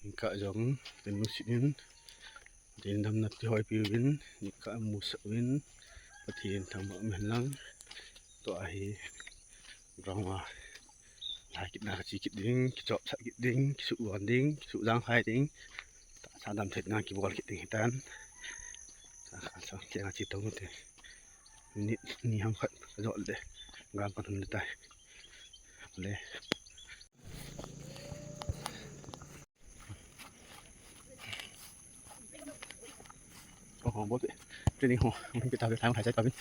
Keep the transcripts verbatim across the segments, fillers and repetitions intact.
Nikhat jong, tin nusit in, tin damna ti hoi piuvin, nikhat musah uvin, Pathen thangvah um hen lang, tua hi, ground a, lai kit na kache kit ding, kichop sah kit ding, kisuh gon ding, kisuh jang khai ding, tahsa damthei na kibol kit ding hitan. Sa kha sa, kei nga che tong te. Minute ni ham khat, kajot le, ground kalhun le tai. Le. Oho, bol pe. Training ho. Bol pe ta pe, thai thai chai ta pe.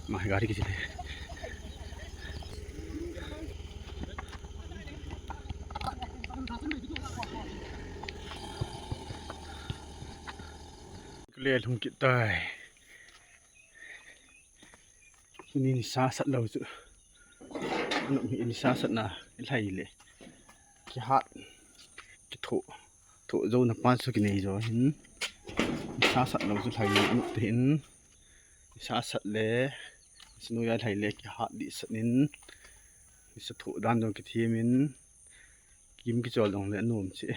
Mai gari kiche le. Le lhung kit tai. Tuni nisa sat lou chu. Anop hi nisa satna ilhai le. Kihat. Kithoh. Thoh jouna pa chu kinei jo hin. Nisa sat lou chu lhai le anop te hin. Nisa sat le. Nisa noiya lhai le kihat dih sat in. Nisa thoh dan jong kithem in. Kim kichol jong le anom che.